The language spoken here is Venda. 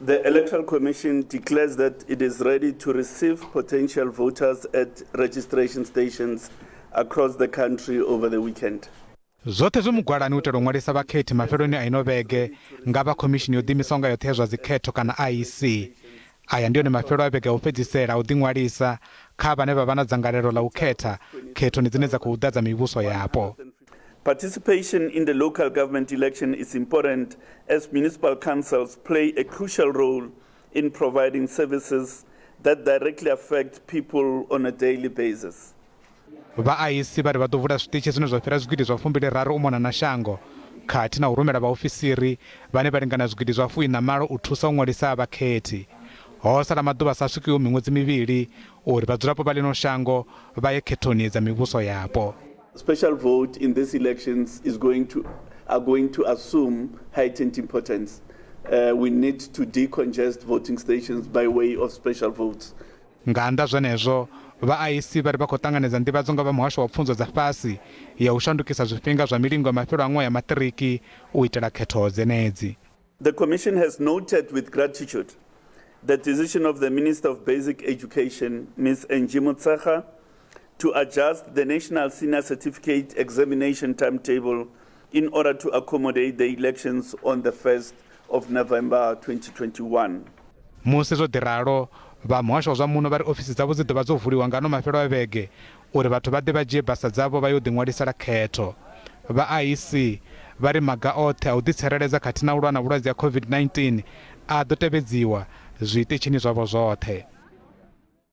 The Electoral Commission declares that it is ready to receive potential voters at registration stations across the country over the weekend. Zwoṱhe zwi mugwalani u itela u ṅwalisa vhakhethi mafheloni a ino vhege nga vha Khomishini yo Ḓiimisaho nga Yoṱhe ya zwa Dzikhetho kana IEC. Aya ndi one mafhelo a vhege a u fhedzisela a u ḓiṅwalisa kha vhane vha vha na dzangalelo ḽa u khetha khethoni dzine dza khou ḓa dza mivhuso yapo. Participation in the local government election is important as municipal councils play a crucial role in providing services that directly affect people on a daily basis. Vha IEC vha ri vha ḓo vula zwiṱitshi zwine zwa fhira zwigidi zwa fumbili raru u mona na shango khathihi na u rumela vhaofisiri vhane vha lingana zwigidi zwa fuiṋa malo u thusa u ṅwalisa vhakhethi. Ho sala maḓuvha a sa swikiho miṅwedzi mivhili uri vhadzulapo vha ḽino shango vha ye khethoni dza mivhuso yapo. Special vote in these elections is going to are going to assume heightened importance. Uh, we need to decongest voting stations by way of special votes. Nga nnḓa zwenezwo, vha IEC vha ri vha khou ṱanganedza nḓivhadzo nga vha Muhasho wa Pfunzo dza Fhasi ya u shandukisa zwifhinga zwa milingo ya mafhelo a ṅwaha ya maṱiriki u itela khetho dzenedzi. The Commission has noted with gratitude the decision of the Minister of Basic Education, Ms. Angie Motshekga, to adjust the National Senior Certificate Examination timetable in order to accommodate the elections on the 1st of November 2021. Musi zwo ḓi ralo, vha muhasho wa zwa muno vha ri ofisi dzavho dzi ḓo vha dzo vuliwa nga ano mafhelo a vhege uri vhathu vha ḓe vha dzhie basa dzavho vha yo ḓiṅwalisela khetho. Vha IEC vha ri maga oṱhe a u ḓitsireledza khathihi na u lwa na vhulwadze ha COVID-19 a ḓo tevhedziwa zwiṱitshini zwavho zwoṱhe.